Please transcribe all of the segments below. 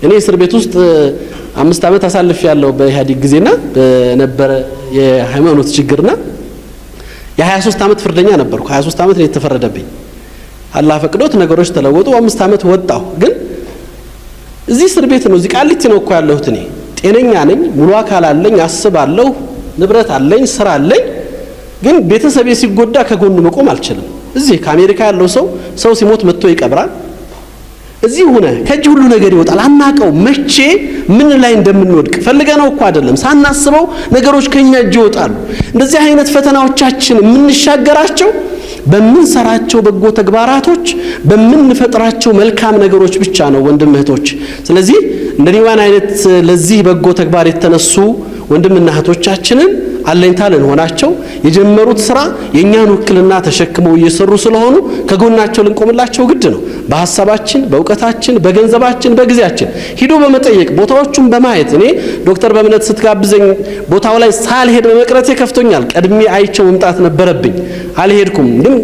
እኔ እስር ቤት ውስጥ 5 ዓመት አሳልፍ ያለው በኢህአዴግ ጊዜና በነበረ የሃይማኖት ችግርና የ23 ዓመት ፍርደኛ ነበርኩ። 23 ዓመት ነው የተፈረደብኝ። አላህ ፈቅዶት ነገሮች ተለወጡ። 5 ዓመት ወጣሁ። ግን እዚህ እስር ቤት ነው፣ እዚህ ቃሊቲ ነው እኮ ያለሁት። እኔ ጤነኛ ነኝ፣ ሙሉ አካል አለኝ፣ አስባለሁ፣ ንብረት አለኝ፣ ስራ አለኝ። ግን ቤተሰቤ ሲጎዳ ከጎኑ መቆም አልችልም። እዚህ ከአሜሪካ ያለው ሰው ሰው ሲሞት መጥቶ ይቀብራል። እዚህ ሆነ ከእጅ ሁሉ ነገር ይወጣል። አናቀው መቼ ምን ላይ እንደምንወድቅ። ፈልገነው እኮ አይደለም፣ ሳናስበው ነገሮች ከኛ እጅ ይወጣሉ። እንደዚህ አይነት ፈተናዎቻችን የምንሻገራቸው በምንሰራቸው በጎ ተግባራቶች፣ በምንፈጥራቸው መልካም ነገሮች ብቻ ነው ወንድም እህቶች። ስለዚህ እንደ ኒዋን አይነት ለዚህ በጎ ተግባር የተነሱ ወንድምና እህቶቻችንን አለኝታ ልንሆናቸው፣ የጀመሩት ስራ የእኛን ውክልና ተሸክመው እየሰሩ ስለሆኑ ከጎናቸው ልንቆምላቸው ግድ ነው። በሀሳባችን፣ በእውቀታችን፣ በገንዘባችን፣ በጊዜያችን ሂዶ በመጠየቅ፣ ቦታዎቹን በማየት። እኔ ዶክተር በእምነት ስትጋብዘኝ ቦታው ላይ ሳልሄድ በመቅረቴ ከፍቶኛል። ቀድሜ አይቸው መምጣት ነበረብኝ፣ አልሄድኩም። ግን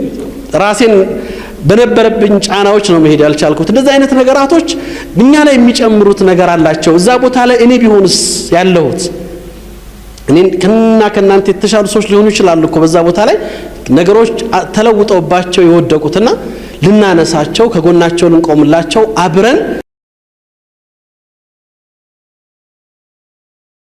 ራሴን በነበረብኝ ጫናዎች ነው መሄድ ያልቻልኩት። እንደዚህ አይነት ነገራቶች እኛ ላይ የሚጨምሩት ነገር አላቸው። እዛ ቦታ ላይ እኔ ቢሆንስ ያለሁት፣ እኔ ከናንተ የተሻሉ ሰዎች ሊሆኑ ይችላሉ እኮ በዛ ቦታ ላይ ነገሮች ተለውጠውባቸው የወደቁትና ልናነሳቸው፣ ከጎናቸው ልንቆምላቸው አብረን